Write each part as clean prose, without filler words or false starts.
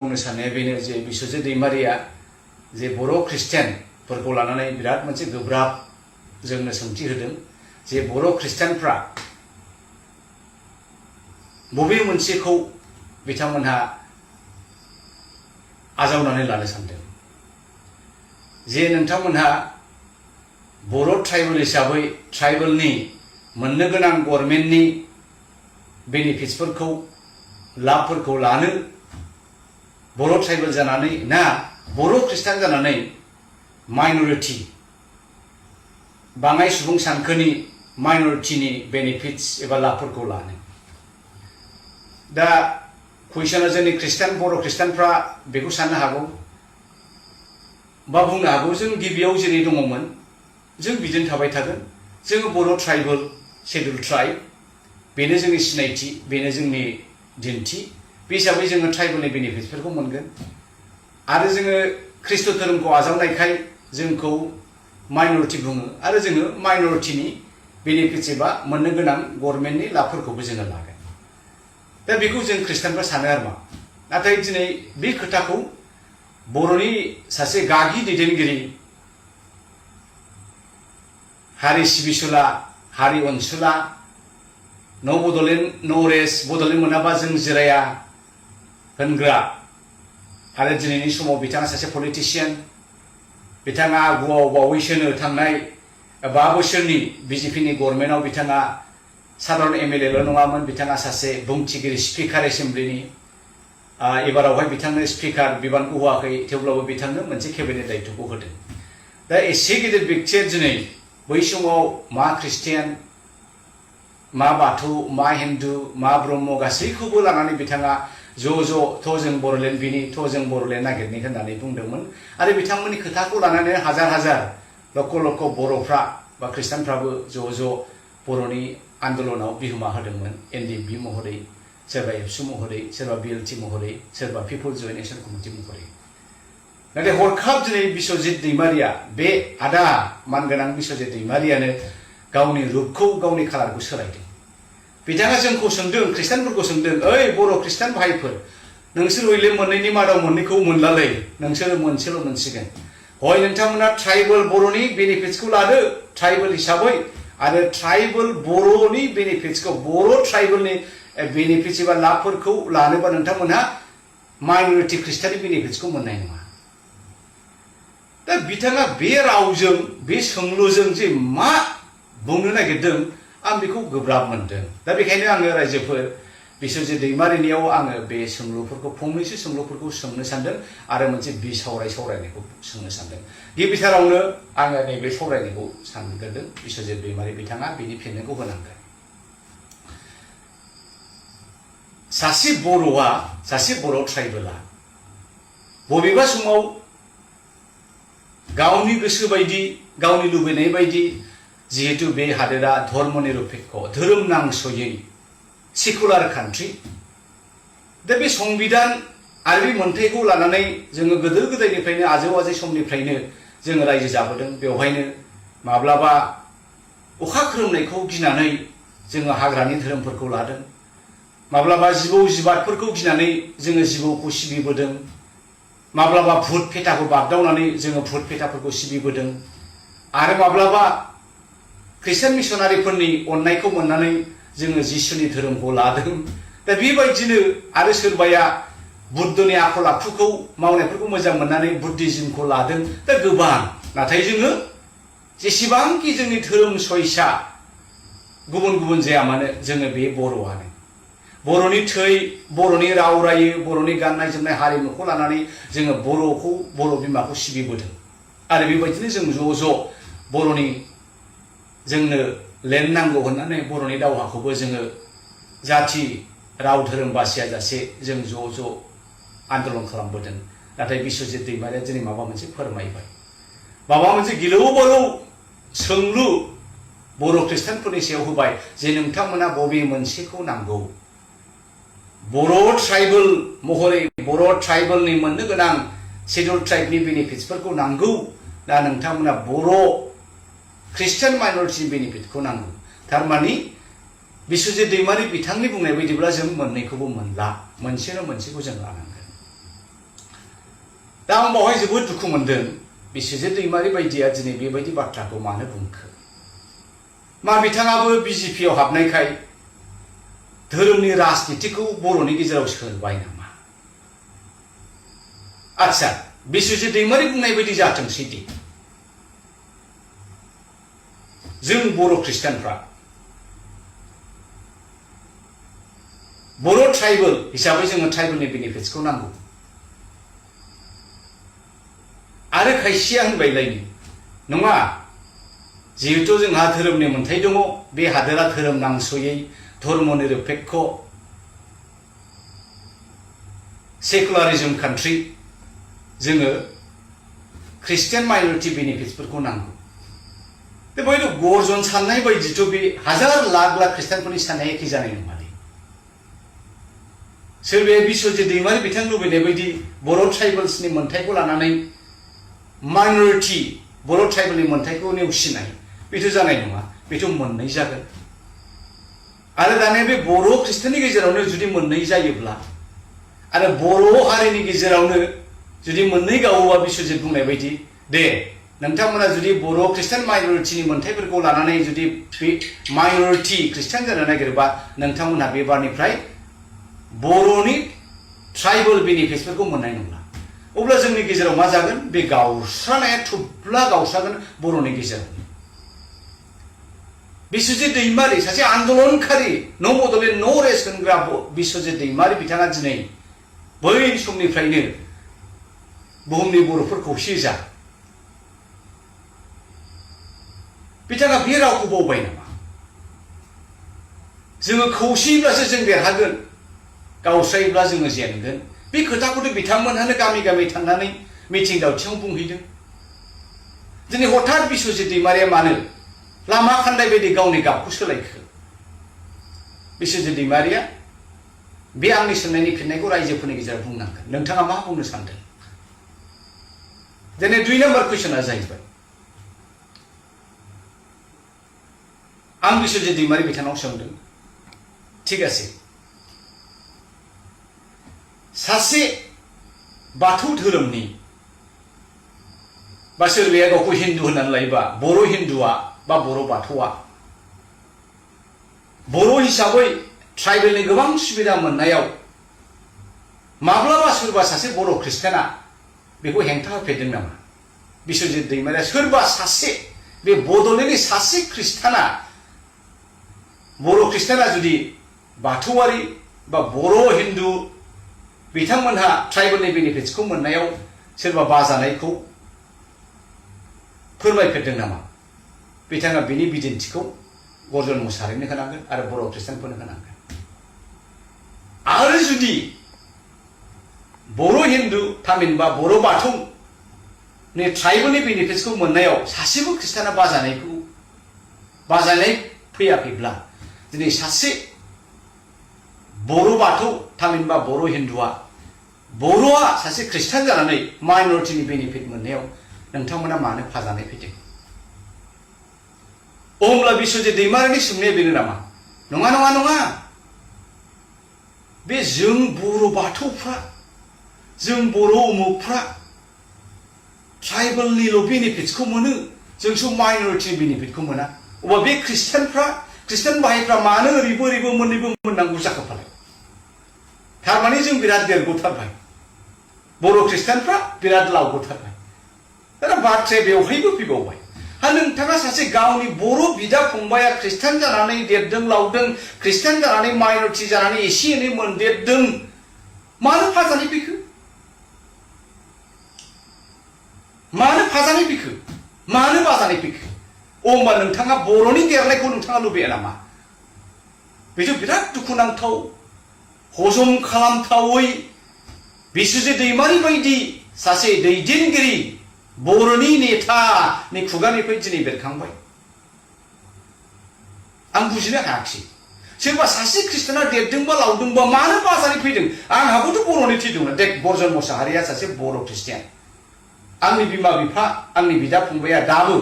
बुंनो साननाया बेनो जे बिश्वजित दैमारिया जे बर' ख्रिस्टियानफोरखौ लानानै बिराद मोनसे गोब्राब जोंनो सोंथि होदों जे बर' ख्रिस्टियानफ्रा बबे मोनसेखौ बिथांमोनहा आजावनानै लानो सानदों जे नोंथांमोनहा बर' ट्राइबेल हिसाबै ट्राइबेलनि मोननो गोनां गभर्नमेन्टनि बेनिफिट्सफोरखौ लाभफोरखौ लानो बर' ट्राइबेल जानानै ना बर' ख्रिस्टान जानानै माइनरिटी बाङाय सुबुं सानखोनि माइनरिटीनि बेनिफिट्स एबा लाभफोरखौ लानो दा कुइसना जोंनि ख्रिस्टान बर' ख्रिस्टानफ्रा बेखौ साननो हागौ बा बुंनो हागौ जों गिबियाव जेरै दङमोन जों बिदिनो थाबाय थागोन जों बर' ट्राइबेल शेड्युल ट्राइब बेनो जोंनि सिनायथि बेनो जोंनि दिन्थि बे हिसाबै जोङो ट्राइबेलनि बेनिफिट्सफोरखौ मोनगोन आरो जोङो ख्रिस्ट धोरोमखौ आजावनायखाय जोंखौ माइनरिटी बुङो आरो जोङो माइनरिटीनि बेनिफिट्स एबा मोननो गोनां गभर्नमेन्टनि लाभफोरखौबो जोङो लागोन दा बेखौ जों ख्रिस्टानफ्रा सानो आरो मा नाथाय दिनै बे खोथाखौ बर'नि सासे गागि दैदेनगिरि हारि सिबिसुला हारि अनसुला न' बड'लेण्ड न' रेस्ट बड'लेण्ड मोनाबा जों जिराया होनग्रा आरो दिनैनि समाव बिथाङा सासे पलिटिशियान बिथाङा आगुआव बावैसोनो थांनाय 5 बोसोरनि बिजेपिनि गभर्नमेन्टआव बिथाङा साधारन एमएलएल' नङामोन बिथाङा सासे बुंथिगिरि स्पिकार एसेम्ब्लिनि एबारावहाय बिथांनो स्पिकार बिबानखौ होआखै थेवब्लाबो बिथांनो मोनसे केबिनेट दायित्वखौ होदों दा एसे गिदिर व्यक्तिया दिनै बै समाव मा ख्रिस्टियान मा बाथौ मा हिन्दु मा ब्रह्म गासैखौबो लानानै बिथाङा ज' थ' जों बर'लेण्ड बिनि थ' जों बर'लेण्ड नागिरनि होननानै बुंदोंमोन आरो बिथांमोननि खोथाखौ लानानै हाजार हाजार लक्ष बर'फ्रा बा ख्रिस्टानफ्राबो ज' बर'नि आन्दलनाव बिहोमा होदोंमोन एनडिएफबि महरै सोरबा एबसु महरै सोरबा बिएलटि महरै सोरबा पिपल जयेन्ट एक्सन कमिटि महरै नाथाय हरखाब दिनै बिश्वजित दैमारिया बे आदा मानगोनां बिश्वजित दैमारियानो गावनि रुपखौ गावनि कालारखौ सोलायदों बिथाङा जोंखौ सोंदों ख्रिस्टानफोरखौ सोंदों ओइ बर' ख्रिस्टान भाइफोर नोंसोर हयले मोननैनि मादाव मोननैखौ मोनलालै नोंसोर मोनसेल' मोनसिगोन हय नोंथांमोना ट्राइबेल बर'नि बेनिफिट्सखौ लादो ट्राइबेल हिसाबै आरो ट्राइबेल बर'नि बेनिफिट्सखौ बर' ट्राइबेलनि बेनिफिट्स एबा लाभफोरखौ लानोबा नोंथांमोनहा माइनरिटी ख्रिस्टाननि बेनिफिट्सखौ मोननाय नङा दा बिथाङा बे रावजों बे सोंलुजों जे मा बुंनो नागिरदों आं बेखौ गोब्राब मोनदों दा बेखायनो आङो रायजोफोर बिश्वजित दैमारिनियाव आङो बे सोंलुफोरखौ फंनैसो सोंलुफोरखौ सोंनो सानदों आरो मोनसे सावरायनायखौ सोंनो सानदों गिबिथारावनो आङो नैबे सावरायनायखौ सानग्रोदों बिश्वजित दैमारि बिथाङा बेनि फिननायखौ होनांगोन सासे बर' ट्राइबेला बबेबा समाव गावनि गोसो बायदि गावनि लुबैनाय बायदि जिहेतु बे हादोरा धर्म निरपेक्ष धोरोम नांसयै सेकुलार कान्ट्रि दा बे संबिधान आरो बे मोन्थाइखौ लानानै जोङो गोदो गोदायनिफ्रायनो आजौ आजै समनिफ्रायनो जोङो रायजो जाबोदों बेवहायनो माब्लाबा अखा खोरोमनायखौ गिनानै जोङो हाग्रानि धोरोमफोरखौ लादों माब्लाबा जिबौ जिबादफोरखौ गिनानै जोङो जिबौखौ सिबिबोदों माब्लाबा भुट फेटाखौ बागदावनानै जोङो भुट फेटाफोरखौ सिबिबोदों आरो माब्लाबा ख्रिस्टान मिशनारिफोरनि अननायखौ मोननानै जोङो जिसुनि धोरोमखौ लादों दा बेबायदिनो आरो सोरबाया बुद्धनि आखल आखुखौ मावनायफोरखौ मोजां मोननानै बुद्धिज्मखौ लादों दा गोबां नाथाय जोङो जेसेबांखि जोंनि धोरोम चयसा गुबुन गुबुन जाया मानो जोङो बे बर'आनो बर'नि थै बर'नि राव रायो बर'नि गाननाय जोमनाय हारिमुखौ लानानै जोङो बर' बिमाखौ सिबिबोदों आरो बेबायदिनो जों ज' बर'नि जोंनो लेन्ड नांगौ होननानै बर'नि दावहाखौबो जोङो जाथि राव धोरोम बासियाजासे जों ज' आन्दलन खालामबोदों नाथाय बिश्वजित दैमारिया दिनै माबा मोनसे फोरमायबाय माबा मोनसे गिलौ बालौ सोंलु बर' ख्रिस्टानफोरनि सायाव होबाय जे नोंथांमोना बबे मोनसेखौ नांगौ बर' ट्राइबेल महरै बर' ट्राइबेलनि मोननो गोनां शेड्युल ट्राइबनि बेनिफिट्सफोरखौ नांगौ दा नोंथांमोना बर' ख्रिस्टान माइनरिटीनि बेनिफिटखौ नांगौ थारमानि बिश्वजित दैमारि बिथांनि बुंनाय बायदिब्ला जों मोननैखौबो मोनला मोनसेल' मोनसेखौ जों लानांगोन दा आं बावहाय जोबोद दुखु मोनदों बिस्वजित दैमारि बायदिया दिनै बेबायदि बाथ्राखौ मानो बुंखो मा बिथाङाबो बिजेपिआव हाबनायखाय धोरोमनि राजनितिखौ बर'नि गेजेराव सोबाय नामा आच्छा बिस्वजित दैमारि बुंनाय बायदि जाथोंसै दे जों बर' ख्रिस्टानफ्रा बर' ट्राइबेल हिसाबै जोङो ट्राइबेलनि बेनिफिट्सखौ नांगौ आरो खायसेया होनबायलायनो नङा जिहेतु जोंहा धोरोमनि मोन्थाय दङ बे हादोरा धोरोम नांस'यै धर्म निरपेक्ष सेकुलारिज्म कान्ट्रि जोङो ख्रिस्टियान माइनरिटि बेनिफिट्सफोरखौ नांगौ बेबायदि गर्जन साननाय बायदिथ' बे हाजार लाख लाख ख्रिस्टानफोरनि साननाया एखे जानाय नङालै सोरबाया बिस्वजित दैमारि बिथां लुबैनाय बायदि बर' ट्राइबेल्सनि मोन्थायखौ लानानै माइनरिटि बर' ट्राइबेलनि मोन्थायखौ नेवसिनाय बेथ' जानाय नङा बेथ' मोननै जागोन आरो दानिया बे बर' ख्रिस्टाननि गेजेरावनो जुदि मोननै जायोब्ला आरो बर' हारिनि गेजेरावनो जुदि मोननै गावोबा बिस्वजित बुंनाय बायदि दे नोंथांमोना जुदि बर' ख्रिस्टान माइनरिटिनि मोन्थायफोरखौ लानानै जुदि माइनरिटि ख्रिस्टान जानो नागिरोबा नोंथांमोनहा बे बारनिफ्राय बर'नि ट्राइबेल बेनिफिट्सफोरखौ मोननाय नंला अब्ला जोंनि गेजेराव मा जागोन बे गावस्रानाया थुब्ला गावस्रागोन बर'नि गेजेराव बिस्वजित दैमारि सासे आन्दोलनखारि नो बडलेण्ड नो रेस्ट होनग्रा बिस्वजित दैमारि बिथाङा दिनै बै समनिफ्रायनो बुहुमनि बर'फोर खौसे जा बिथाङा बे रावखौ बावबाय नामा जोङो खौसेयैब्लासो जों देरहागोन गावस्रायोब्ला जोङो जेनगोन बे खोथाखौथ' बिथांमोनहानो गामि गामि थांनानै मिथिं दावथिङाव बुंहैदों दिनै हठात बिस्वजित दैमारिया मानो लामा खान्दाय बायदि गावनि गाबखौ सोलायखो बिस्वजित दैमारिया बे आंनि सोंनायनि फिननायखौ रायजोफोरनि गेजेराव बुंनांगोन नोंथाङा मा बुंनो सानदों दिनै 2 नम्बर कुइसना जाहैबाय आं बिस्वजित दैमारि बिथांनाव सोंदों ठीक आसे सासे बाथौ धोरोमनि बा सोरबाया गावखौ हिन्दु होननानै लायोबा बर' हिन्दुआ बा बर' बाथौआ बर' हिसाबै ट्राइबेलनि गोबां सुबिदा मोननायाव माब्लाबा सोरबा सासे बर' ख्रिस्टाना बेखौ हेंथा होफेरदों नामा बिस्वजित दैमारिया सोरबा सासे बे बडलेण्डनि सासे ख्रिस्टाना बर' ख्रिस्टाना जुदि बाथौआरि बा बर' हिन्दु बिथांमोनहा ट्राइबेलनि बेनिफिट्सखौ मोननायाव सोरबा बाजानायखौ फोरमायफेरदों नामा बिथाङा बिनि बिदिन्थिखौ गर्जन मुसाहारिनो होनांगोन आरो बर' ख्रिस्टानफोरनो होनांगोन आरो जुदि बर' हिन्दु थामिनबा बर' बाथौनि ट्राइबेलनि बेनिफिट्सखौ मोननायाव सासेबो ख्रिस्टाना बाजानाय फैयाखैब्ला दिनै सासे बर' बाथौ थामिनबा बर' हिन्दुआ बर'आ सासे ख्रिस्टान जानानै माइनरिटिनि बेनिफिट मोननायाव नोंथांमोना मानो फाजानाय फैदों अब्ला बिस्वजित दैमारिनि सोंनाया बेनो नामा नङा नङा नङा बे जों बर' बाथौफ्रा जों बर' उमुगफ्रा ट्राइबेलनिल' बेनिफिट्सखौ मोनो जोंसो माइनरिटिनि बेनिफिटखौ मोना अब्ला बे ख्रिस्टान भाइफ्रा मानो ओरैबो ओरैबो मोननैबो मोननांगौ जाखो फालाय थारमाने जों बिराद देरग'थारबाय बर' ख्रिस्टानफ्रा बिराद लावग'थारबाय दाना बाथ्राया बेवहायबो फैबावबाय हा नोंथाङा सासे गावनि बर' बिदा फंबाया ख्रिस्टान जानानै देरदों लावदों ख्रिस्टान जानानै माइनरिटि जानानै एसे एनै मोनदेरदों मानो फाजानाय फैखो मानो फाजानाय फैखो मानो बाजानाय फैखो होमबा नोंथाङा बर'नि देरनायखौ नोंथाङा लुबैया नामा बेथ' बिराद दुखुनांथाव हजम खालामथावै बिस्वजित दैमारि बायदि सासे दैदेनगिरि बर'नि नेतानि खुगानिफ्राय दिनै बेरखांबाय आं बुजिनो हायाखिसै सोरबा सासे ख्रिस्टाना देरदोंबा लावदोंबा मानो बाजानाय फैदों आंहाबोथ' बर'नि थै दङ दे गर्जन मुसाहारिया सासे बर' ख्रिस्टियान आंनि बिमा बिफा आंनि बिदा फंबाया दाबो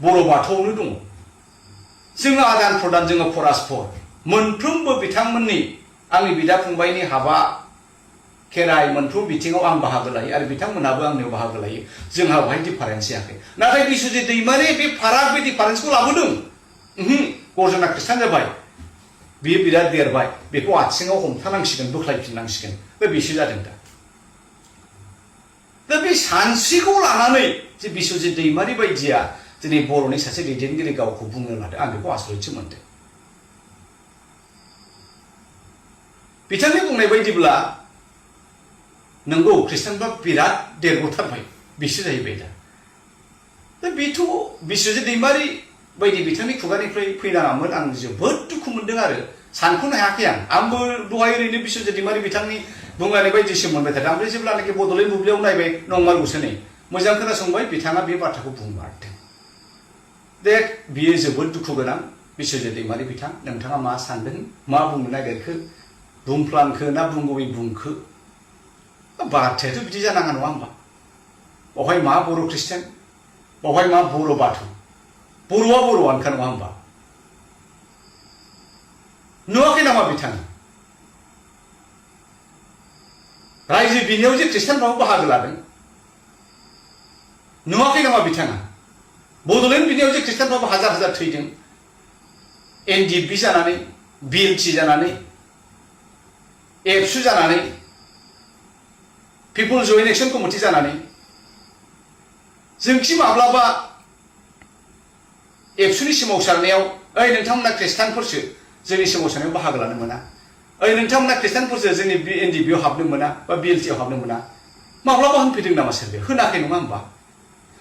बर' बाथौआवनो दङ जोङो आदान प्रदान जोङो परस्पर मोनफ्रोमबो बिथांमोननि आंनि बिदा फंबायनि हाबा खेराइ मोनफ्रोम बिथिङाव आं बाहागो लायो आरो बिथांमोनहाबो आंनियाव बाहागो लायो जोंहा बेवहाय डिफारेन्स जायाखै नाथाय बिश्वजित दैमारि बे फाराग बे डिफारेन्सखौ लाबोदों गर्जना खृष्टान जाबाय बियो बिराद देरबाय बेखौ आथिङाव हमथानांसिगोन बोख्लायफिननांसिगोन बे बिसो जादों दा बे सानस्रिखौ लानानै जे बिश्वजित दैमारि बायदिया दिनै बर'नि सासे दैदेनगिरि गावखौ बुंनो लादों आं बेखौ आसरितसो मोनदों बिथांनि बुंनाय बायदिब्ला नंगौ खृष्टानफ्रा बिराद देरबोथारबाय बिसो जाहैबाय दा बेथ' बिश्वजित दैमारि बायदि बिथांनि खुगानिफ्राय फैनाङामोन आं जोबोद दुखु मोनदों आरो सानख'नो हायाखै आंबो दहाय ओरैनो बिश्वजित दैमारि बिथांनि बुंनाय बायदिसो मोनबाय थादों ओमफ्राय जेब्लानाखि बड'लेण्ड बुब्लियाव नायबाय नंमारगौसो नै मोजां खोनासंबाय बिथाङा बे बाथ्राखौ बुंमारदों दे बियो जोबोद दुखु गोनां बिश्वजित दैमारि बिथां नोंथाङा मा सानदों मा बुंनो नागिरखो बुंफ्लांखो ना बुंगौयै बुंखो बाथ्रायाथ' बिदि जानाङा नङा होमबा बावहाय मा बर' खृष्टान बावहाय मा बर' बाथौ बर'आ बर'आनोखा नङा होमबा नुवाखै नामा बिथाङा रायजो बिनायाव जे खृष्टानफ्राबो बाहागो लादों नुवाखै नामा बिथाङा बड'लेण्ड बिनायाव जे खृष्टानफ्राबो हाजार हाजार थैदों एनडिएफबि जानानै बिएलटि जानानै एबसु जानानै पिपल जयेन्ट एक्सन कमिटि जानानै जोंखि माब्लाबा एबसुनि सोमावसारनायाव ओइ नोंथांमोना खृष्टानफोरसो जोंनि सोमावसारनायाव बाहागो लानो मोना ओइ नोंथांमोना खृष्टानफोरसो जोंनि एनडिएफबिआव हाबनो मोना बा बिएलटिआव हाबनो मोना माब्लाबा होनफैदों नामा सोरबा होनाखै नङा होमबा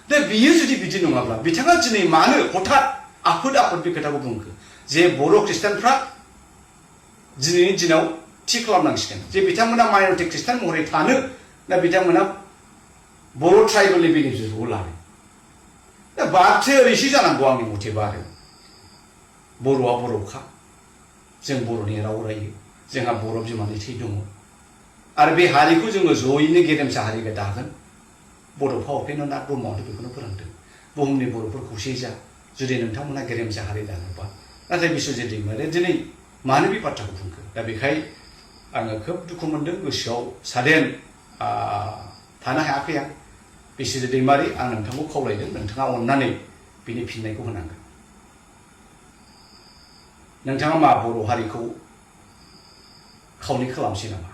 दा बियो जुदि बिदि नङाब्ला बिथाङा दिनै मानो हठात आफोद बे खोथाखौ बुंखो जे बर' खृष्टानफ्रा दिनैनि दिनाव थि खालामनांसिगोन जे बिथांमोना माइनरिटि खृष्टान महरै थानो दा बिथांमोना बर' ट्राइबेलनि बेनिफिटखौ लानो दा बाथ्राया ओरैसो जानांगौ आंनि मथेबा आरो बर'आ बर'खा जों बर'नि राव रायो जोंहा बर' बिमानि थै दङ आरो बे हारिखौ जोङो जयैनो गेरेमसा हारिबो दागोन बड'फा उपेन्द्रनाथ ब्रह्मआनो बेखौनो फोरोंदों बुहुमनि बर'फोर खौसे जा जुदि नोंथांमोना गेरेमसा हारि दानोबा नाथाय बिश्वजित दैमारिया दिनै मानो बे बाथ्राखौ बुंखो दा बेखाय आङो खोब दुखु मोनदों गोसोआव सादेन थानो हायाखै आं बिश्वजित दैमारि आं नोंथांखौ खावलायदों नोंथाङा अननानै बिनि फिननायखौ होनांगोन नोंथाङा मा बर' हारिखौ खावनै खालामसै नामा